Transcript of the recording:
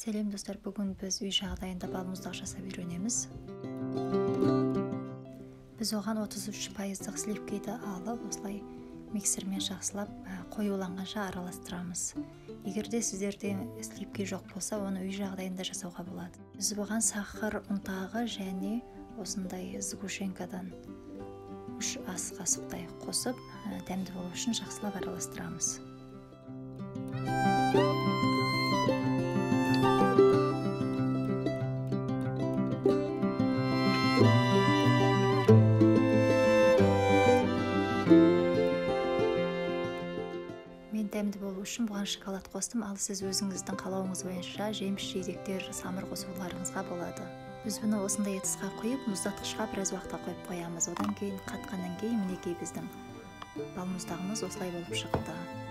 Сәлем достар, бүгін біз үй жағдайында балмұздақ жасап үйренеміз. Біз оған 33% сливкиді алып, осылай миксермен жақсылап қоюланғанша араластырамыз. Егер де сіздерде сливки жоқ болса, оны үй жағдайында жасауға болады. Біз бұған сахар ұнтағы және осындай сгущенкадан 3 ас қасықтай қосып, дәмді болу үшін жақсылап араластырамыз. Мен дәмді болу үшін бұған шоколад қостым, ал сіз өзіңіздің қалауыңыз бойынша жеміс-жидектер, самыр қосуларыңызға болады. Біз бұны осындай ыдысқа құйып, мұздатқышқа біраз уақытқа қойып қоямыз. Одан кейін қатқаннан кейін мінекей біздің балмұздағымыз осылай болып шықты.